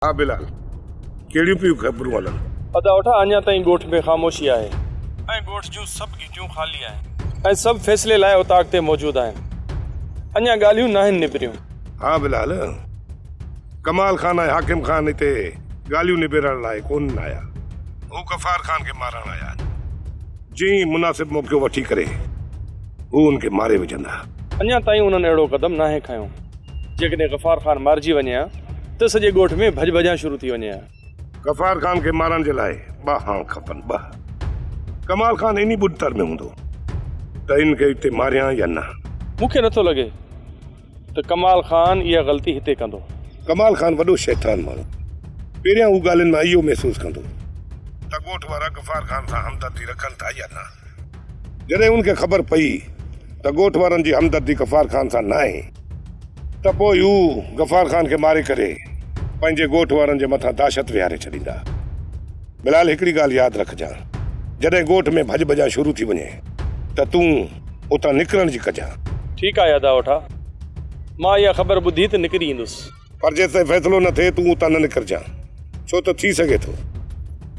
ها بلال، ڪهڙيون پيون خبرون هلن؟ ادا اوٺا اڃا تائين ڳوٺ ۾ خاموشي آهي ۽ ڳوٺ جون سڀ گهٽيون خالي آهن ۽ سڀ فيصلي لاء اوطاق تي موجود آهن. اڃا ڳالهيون ناهن نبريون. ها بلال، ڪمال خان ۽ حاڪم خان هتي ڳالهيون نبيرڻ لاء ڪونه آيا. هو غفار خان کي مارڻ آيا آهن. جيئن ئي مناسب موقعو وٺي ڪري هو ان کي ماري وجهندا. اڃا تائين انهن اهڙو قدم ناهي کنيو. جيڪڏهن غفار خان مارجي وڃي ها ته سڄي ڳوٺ ۾ ڀڄ ڀڄان شروع ٿي وڃي ها. غفار خان کي مارڻ جي لاء ٻه هانء کپن، ٻه. ڪمال خان انهي ٻڏتر ۾ هوندو ته ان کي هتي ماريان يا نه. مون کي نٿو لڳي ته ڪمال خان اها غلطي هتي ڪندو. ڪمال خان وڏو شيطان ماڻهو. پهريان هو ڳالهين مان اهو محسوس ڪندو ته ڳوٺ وارا غفار خان سان همدردي رکن ٿا يا نه. جڏهن ان کي خبر پئي ته ڳوٺ وارن جي همدردي غفار خان سان ناهي ته پوء هو غفار خان کي ماري ڪري پنهنجي ڳوٺ وارن جي مٿان دهشت ويهاري ڇڏيندا. بلال هڪڙي ڳالهه ياد رکجان جڏهن ڳوٺ ۾ ڀڄ ڀڄان شروع ٿي وڃي ته تون اتان نڪرڻ جي ڪجان. ٺيڪ آهي ادا اوٺا مان اها خبر ٻڌي ته نڪري ايندس. پر جيستائين فيصلو نه ٿئي تون اتان نه نڪرجان، ڇو ته ٿي سگهي ٿو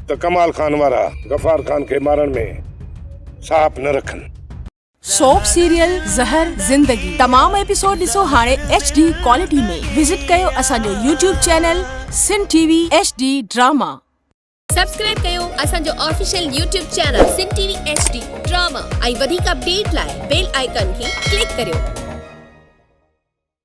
ته ڪمال خان وارا غفار خان کي مارڻ ۾ ساهپ نه رکن. سوپ سيريل زهر زندگي تمام ايپيسوڊ ڏسو هاڻي ايڇ ڊي ڪوالٽي ۾ وزٽ ڪيو اسان جو YouTube channel Sindh T V H D drama. Subscribe ڪيو اسان جو official YouTube channel Sindh T V H D drama ۽ وڌيڪ اپڊيٽ لاء بيل آئيڪان کي ڪلڪ ڪريو.